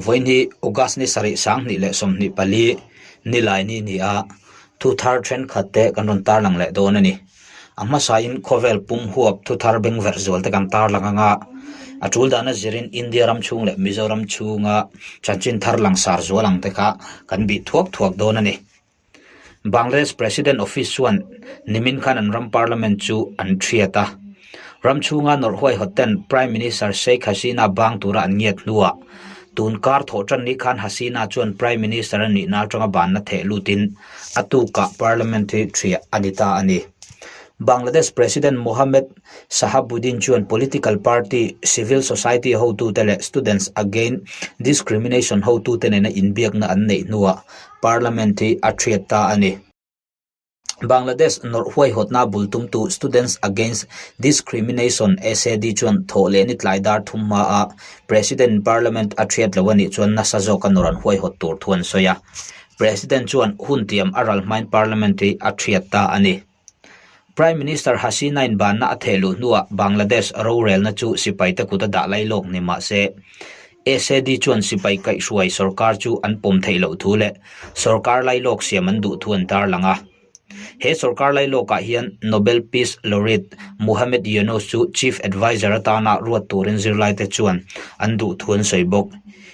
Vawiin hi August ni sarih sanghnih leh 24 nilai ni ni a, thu thar thenkhat te kan rawn tarlang leh dawn a ni. A hmasain khawvel pum huap thu thar bengverh zual te kan tarlang ang a, a tul dana zirin India ram chhung leh Mizoram chhunga chanchin thar langsar zual ang te kha kan bih thuak thuak dawn a ni. Bangladesh President Office chuan nimin khan an ram Parliament chu an thiat a. Ram chhunga nawrh huaihawt ten Prime Minister Sheikh Hasina bang tura an ngiat hnuah tun kar thawh tan ni khan Hasina chuan Prime Minister a nihna atanga banna theh lutin a tukah Parliament hi thiah a ni ta a ni. Bangladesh President Mohammed Shahabuddin chuan political party, civil society hotute leh Students Against Discrimination hotute nena inbiakna an neih hnuah Parliament hi a thiat ta a ni. Bangladesh nawrh huaihawtna bul tumtu Students Against Discrimination, SAD, chuan thawh leh ni tlai dar thum hmaah President Parliament a thiat lo a nih chuan nasa zawka nawrh an huaihawt tur thu an sawi a. President chuan hun tiam a ral hmain Parliament hi a thiat ta a ni. Prime Minister Hasina-in banna a theh luh hnuah Bangladesh rorelna chu sipaite kut a dah lai lawk ni mah se, SAD chuan sipai kaihhruai sorkar chu an pawm theih loh thu leh sorkar lailawk siam an duh thu an tarlang a. He sorkar lailawkah hian Nobel Peace Laureate Muhammad Yunus chu Chief Adviser atana ruat turin zirlaite chuan an duh thu an sawi bawk.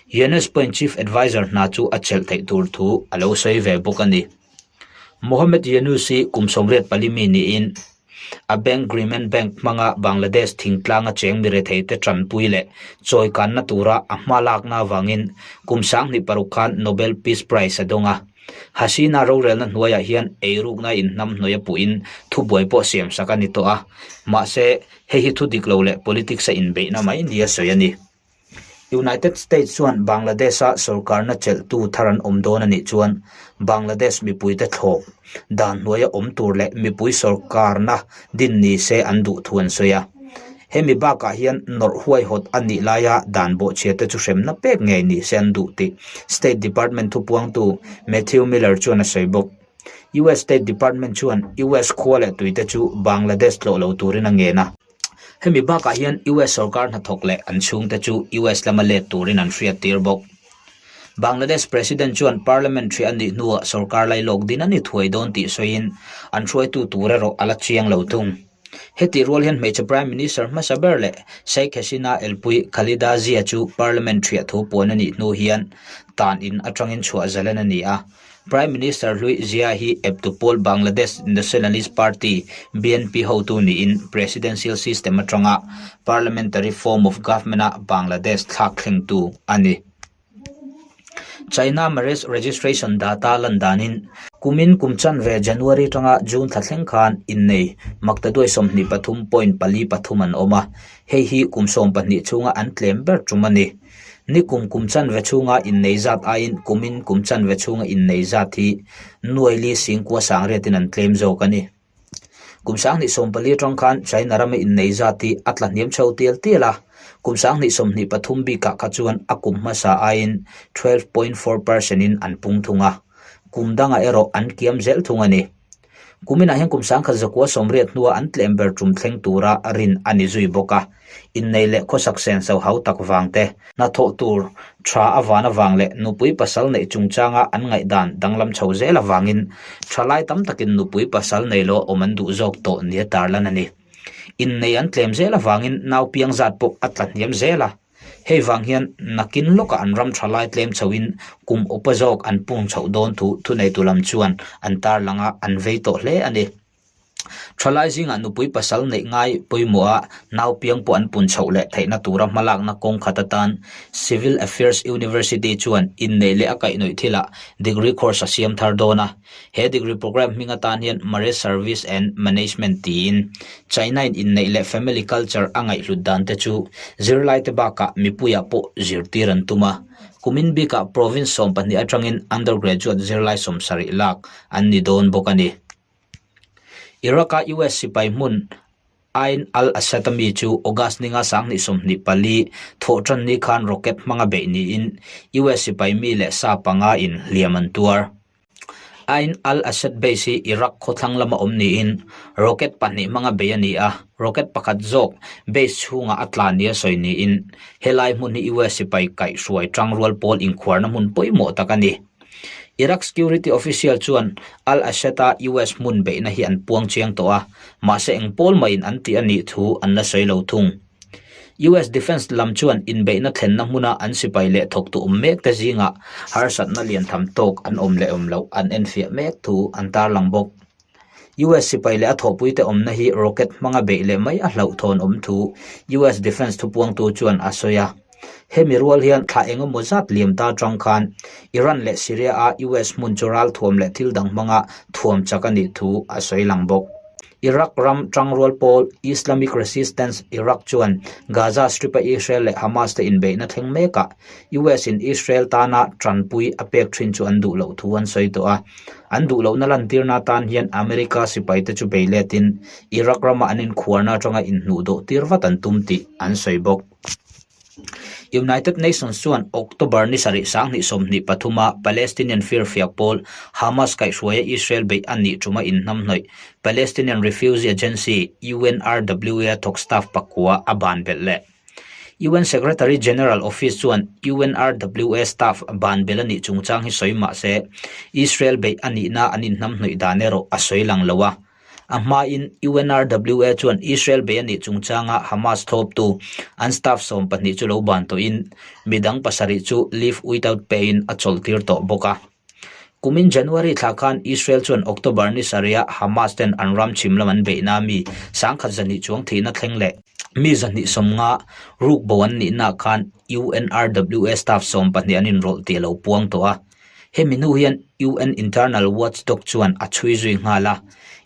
Yunus pawhin Chief Adviser hna chu a chelh theih tur thu a lo sawi ve bawk a ni. Mohammed Yunus hi kum 84 mi niin a bank Grameen Bank hmanga Bangladesh thingtlanga cheng mi retheite tanpui leh chawikanna tura a hma lakna avangin kum 2006 khan Nobel Peace Prize a dawng a. Hasina rorelna hnuaiah hian eirukna inhnam hnuaia puhin thubuai pawh siamsak a ni tawh a, mahse hei hi thu dik lo leh politics a inbeihna mai nia sawi a ni. United States chuan Bangladesh-a sorkarna chelhtu thar an awm dawn a nih chuan Bangladesh mipuite thlawp dan hnuaia awm tur leh mipui sorkarna din ni se an duh thu an sawi a. Hemi bakah hian nawrh huaihawt a nih laia dan bawhchhiate chu hremna pek ngei ni se an duh tih State Department thupuangtu Matthew Miller chuan a sawi bawk. US State Department chuan US khua leh tuite chu Bangladesh tlawh lo turin a ngen a. Hemi bakah hian US sorkar hnathawk leh an chhungte chu US lama let turin an hriattir bawk. Bangladesh President chuan parliamentary a nih hnuah sorkar lailawk din a ni thuai dawn tih sawiin an hruaitu tur erawh a la chiang lo thung. Hetih rual hian hmeichhe Prime Minister hmasa ber leh Sheikh Hasina elpui Khalida Zia chu parliament thiah thu puan a nih hnu hian tan in atangin chhuah zalen a ni a. Prime Minister hlui Zia hi eptu pawl Bangladesh Nationalist Party, BNP, hotu niin presidential system atanga parliamentary form of government-a Bangladesh thlak thlengtu a ni. China marriage registration data lan danin kumin kum chanve January atanga June thla thleng khan innei maktaduai 23.43 an awm a, hei hi kum 12 chhunga an tlem ber tum a ni. Ni kum kum chanve chhunga innei zat aiin kumin kum chanve chhunga innei zat hi nuaili singkua sangriatin an tlem zawk a ni. Kum 2014 atang khan China rama innei zat hi a tla hniam chho tial tial a, kum 2023 bikah kha chuan a kum hmasa aiin 12.4 percent in an pung thung a, kum dangah erawh an kiam zel thung a ni. Kuminah hian kum 1980 hnua an tlem ber tum thleng tura rin a ni zui bawk a. Innei leh khawsak senso hau tak vang te, hnathawh tur tha a van avang leh nupui pasal neih chungchanga an ngaihdan danglam chho zel avangin thalai tam takin nupui pasal nei lo awm an duh zawk tawh nia tarlan a ni. Innei an tlem zel avangin nau piang zat pawh a tla hniam zel a. Hei vang hian nakin lawkah an ram tha lai tlem chhoin kum upa zawk an pung chhoh dawn thu thuneitu lam chuan an tarlang a, an vei tawh hle a ni. Thalai zingah nupui pasal neih ngai pawimawh a, nau piang pawh an pun chhoh leh theihna tura hmalakna kawng khat atan Civil Affairs University chuan inneih leh a kaihhnawih thilah degree course a siam thar dawn a. He degree programme hming atan hian Marriage Service and Management tiin China-in inneih leh family culture a ngaihhlut dan te chu zirlaite bakah mipuiah pawh zirtir an tum a. Kumin bikah province 12 atangin undergraduate zirlai 70 lak an ni dawn bawk a ni. Iraq-a US sipai hmun Ain al-Assad a mi chu August ninga 2024 thawhtan ni khan rocket hmanga beih niin US sipai mi leh sa panga in hliam an tuar. Ain al-Assad base hi Iraq khawthlang lama awm niin rocket pahnih hmanga bei a ni a, rocket pakhat zawk base chhungah a tla nia sawi niin helai hmun hi US sipai kaihhruai tangrual pawl inkhuarna hmun pawimawh tak a ni. Iraq security official chuan al-Assad-a US hmun beihna hi an puang chiang tawh a, mahse eng pawl mahin an tih a nih thu an la sawi lo thung. US Defence lam chuan inbeihna thlenna hmuna an sipai leh thawktu awm mek te zingah harsatna lian tham tawk an awm leh awm loh an enfiah mek thu an tarlang bawk. US sipai leh a thawhpuite awmna hi rocket hmanga beih leh mai a hlauhthawn awm thu US Defence thupuangtu chuan a sawi a. Hemi rual hian thla eng emaw zat liam ta atang khan Iran leh Syria-a US hmun chu ralthuam leh thil dang hmanga thuam chak a nih thu a sawi lang bawk. Iraq ram tangrual pawl Islamic Resistance Iraq chuan Gaza Strip-a Israel leh Hamas te inbeihna thleng mekah US-in Israel tana tanpui a pek thin chu an duh loh thu an sawi tawh a. An duh lohna lantirna atan hian America sipaite chu bei letin Iraq rama an inkhuarna atanga inhnuhdawh tir vat an tum tih an sawi bawk. United Nations chuan October ni sarih 2023 a Palestinian firfiak pawl Hamas kaihhruaia Israel beih a nih tuma inhnamhnawih Palestinian Refugee Agency, UNRWA thawk staff pakua a ban belh leh. UN Secretary General Office chuan UNRWA staff ban belh a nih chungchang hi sawi mah se Israel beih a nihna an inhnamhnawih dan erawh a sawi lang lo a. A hmain UNRWA chuan Israel bei a nih chungchanga Hamas thlawptu an staff 12 chu lo ban tawhin midang pasarih chu leave without pay-in a chawlhtir tawh bawk a. Kumin January thla khan Israel chuan October ni sarihah Hamas ten an ram chhim lam an beihna mi 1,200 chuang thihna thleng leh mi 250 ruk bo an nihnaah khan UNRWA staff 12 an inrawlh tih a lo puang tawh a. Hemi hnu hian UN Internal Watchdog chuan a chhui zui nghal a,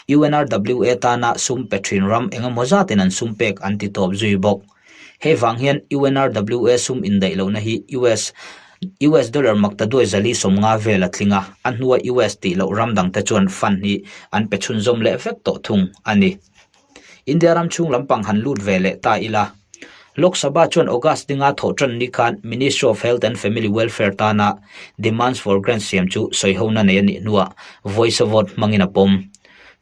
UNRWA tana sum pe thin ram engemaw zatin an sum pek an ti tawp zui bawk. Hei vang hian UNRWA sum indaih lohna hi US US dollar maktaduai zali 50 vel a tling a, a hnua US tih loh ram dangte chuan fund hi an pe chhunzawm leh vek tawh thung a ni. India ram chhung lampang han lut ve leh ta ila. Lok Sabha chuan August dinga thawh tan ni khan Ministry of Health and Family Welfare tana Demands for Grants siam chu sawihona nei a nih hnuah voice vote hmangin a pawm.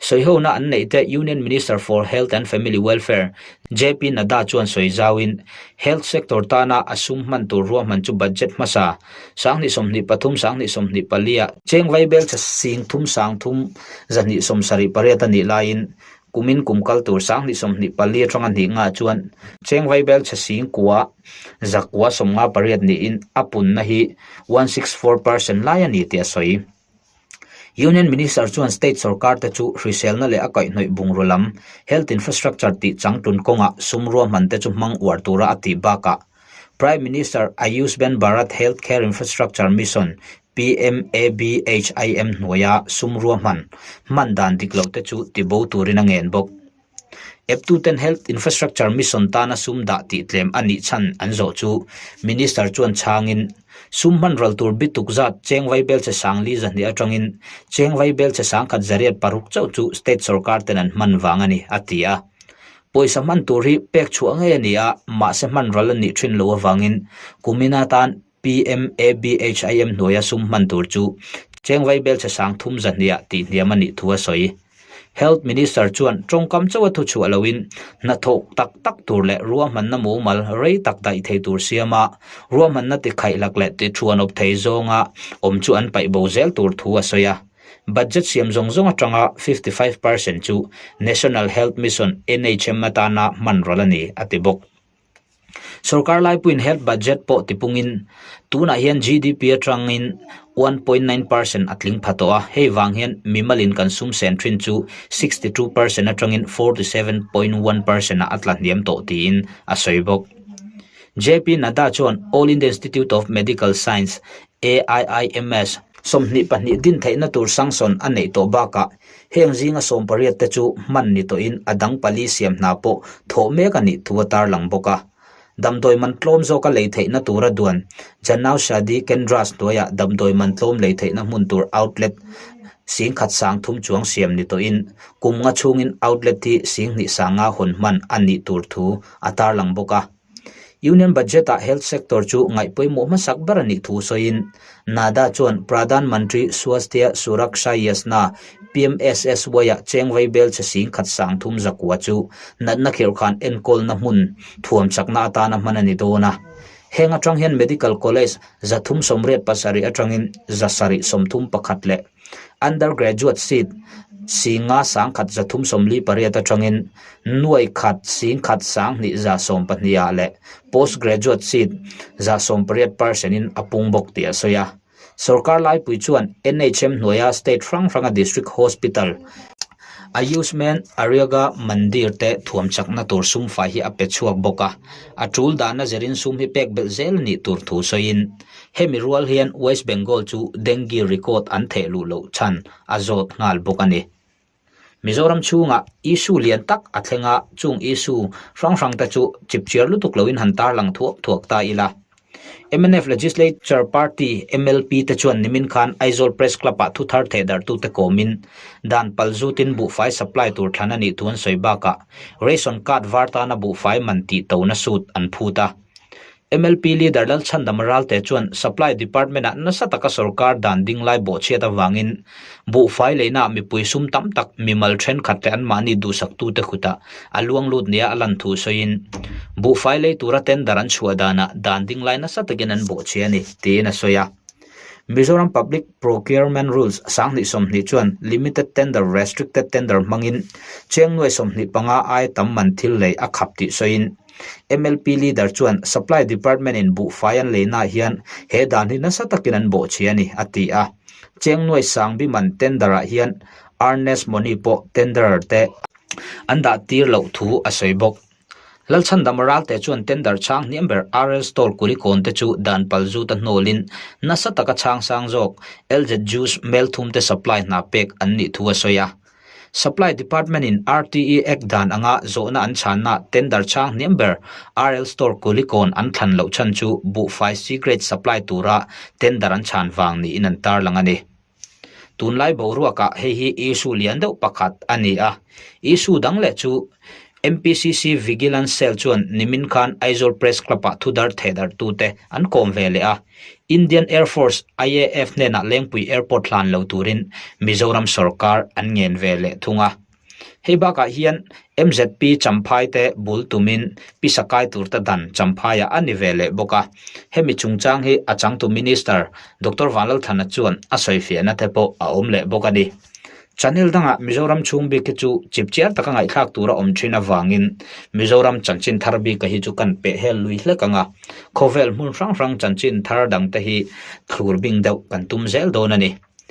Sawihona an neih te Union Minister for Health and Family Welfare JP Nadda chuan sawi zauin health sector tana a sum hman tur ruahman chu budget hmasa 2023 2024 ah cheng vaibel chhe sing thum sang thum 278 a nih laiin Kumin kum kal tur 2024 atanga hnih ngah chuan cheng vaibel chhe sing kua zakua 58 niin a punna hi 164% lai a ni tih a sawi. Union Minister chuan state sorkar te chu hriselna leh a kaihhnawih bungraw lam health infrastructure tih changtlun kawngah sum ruahman te chu hmang uar tura a tih bakah Prime Minister Ayushman Bharat Health Care Infrastructure Mission PMABHIM hnuaia sum ruahman hman dan dik loh te chu tibo turin a ngen bawk. Eptuten Health Infrastructure Mission tana sum dah tih tlem a nih chhan an zawh chu Minister chuan chhangin, Sum hman ral tur bituk zat cheng vaibel che sang li zahnih atangin cheng vaibel che sangkhat zariat paruk chauh chu state sorkar ten an hman vang a ni, a ti a. Pawisa hman tur hi pek chhuah ngei a ni a, mahse hman ral a nih thin loh avangin kumin atan PMABHIM hnuaia sum hman tur chu cheng vaibel chhe sang thum zahniah tih hniam a nih thu a sawi. Health Minister chuan tawngkam chauha thu chhuah loin hnathawk tak tak tur leh ruahmanna mumal rei tak daih thei tur siama ruahmanna tikhaih lak leh tithuanawp thei zawnga awm chu an paih bo zel tur thu a sawi a. Budget siam zawng zawng atanga 55% chu National Health Mission, NHM, atana hman ral a ni, a ti bawk. Sorkar laipuiin health budget pawh tipungin tunah hian GDP atangin 1.9% a tling pha tawh a, hei vang hian mimalin kan sum sen thin chu 62% atangin 47.1% ah a tla hniam tawh tiin a sawi bawk. JP Nadda chuan All India Institute of Medical Science, AIIMS, 22 din theihna tur sanction a neih tawh bakah Heng zinga 18 te chu hman ni tawhin a dang pali siam hna pawh thawh mek a nih thu a tarlang bawk a. Damdawi man tlawm zawka lei theihna tura duan Janaushadhi Kendras hnuaiah damdawi man tlawm lei theihna hmun tur outlet 10,000 sang thum chuang siam ni tawhin kum nga chhungin outlet hi 2,500 hawn hman a nih tur thu a tarlang bawk a. Union Budget-ah Health Sector chu ngaih pawimawh hmasak ber a nih thu sawiin Nadda chuan Pradhan Mantri Swasthya Suraksha Yojana, PMSSY, ah cheng vaibel che sing khat sang thum zakua chu natna khirhkhan enkawlna hmun thuam chakna atana hman a ni dawn a. Heng atang hian Medical College 387 atangin 731 leh Undergraduate seat singa sangkhat 348 atangin nuai khat singkhat sanghnih 112 ah leh Postgraduate seat 180 percent in a pung bawk tih a sawi a. Sorkar laipui chuan NHM hnuaia state hrang hranga district hospital, Ayushman Aryoga Mandir te thuam chakna tur sum fai hi a pe chhuak bawk a, a tul dahna zirin sum hi pek belh zel a nih tur thu sawiin hemi rual hian West Bengal chu dengue record an theh luh loh chhan a zawt nghal bawk a ni. Mizoram chhungah issue lian tak a thleng a, chung issue hrang hrang te chu chipchiar lutuk loin han tarlang thuak thuak ta ila. Mnf Legislature Party, MLP, te chuan nimin khan Aizawl Press Club-ah thu thar thehdarhtute kawmin dan pal zutin buhfai supply tur thlan a nih thu an sawi bakah ration card var tana buhfai man tih tona suit an phut a. MLP leader Lalchhandam Ralte chuan Supply Department-ah nasa taka sorkar dan ding lai bawhchhiat avangin buhfai leinaah mipui sum tam tak mimal thenkhat leh anmahni duhsaktute khutah a luang lut nia a lan thu sawiin buhfai lei tura tender an chhuah danah dan ding lai nasa takin an bawhchhia a ni, tiin a sawi a. Mizoram Public Procurement Rules 2020 chuan Limited Tender Restricted Tender hmangin cheng nuai 25 ai tam man thil lei a khap tih sawiin MLP leader chuan Supply Department in buhfai an leinaah hian he dan hi nasa takin an bawhchhi a ni, a ti a. Cheng nuai sang biman tender ah hian earnest money pawh tenderer te an dah tir loh thu a sawi bawk. Lalchhandam Ralte chuan tender chhang hniam ber RL Store Kulikawn te chu dan pal zuta hnawlin nasa taka chhang sang zawk LZ Juice Melthum te supply hna pek an nih thu a sawi a. Supply Department in RTE Act dan anga zawhna an chhanna tender chhang hniam ber RL Store Kulikawn an thlan loh chhan chu buhfai C-grade supply tura tender an chhan vang niin an tarlang a ni. Tunlai boruakah hei hi issue lian deuh pakhat a ni a. Issue dang leh chu MPCC Vigilance Cell chuan nimin khan Aizawl Press Club-ah thudar thehdarhtute an kawm ve leh a. Indian Air Force, IAF, hnenah Lengpui Airport hlan lo turin Mizoram sorkar an ngen ve leh thung a. Hei bakah hian MZP Champhai te bul tumin pisa kai tur te dan Champhaiah a ni ve leh bawk a. Hemi chungchang hi a changtu Minister Doctor Vanlalthana chuan a sawifiahna te pawh a awm leh bawk a ni. Channel dangah Mizoram chhung bik hi chu chipchiar taka ngaihthlak tur a awm thin avangin Mizoram chanchin thar bika hi chu kan peh hel lui hlek ang a, khawvel hmun hrang hrang chanchin thar dangte hi thlur bing deuh kan tum zel dawn a ni.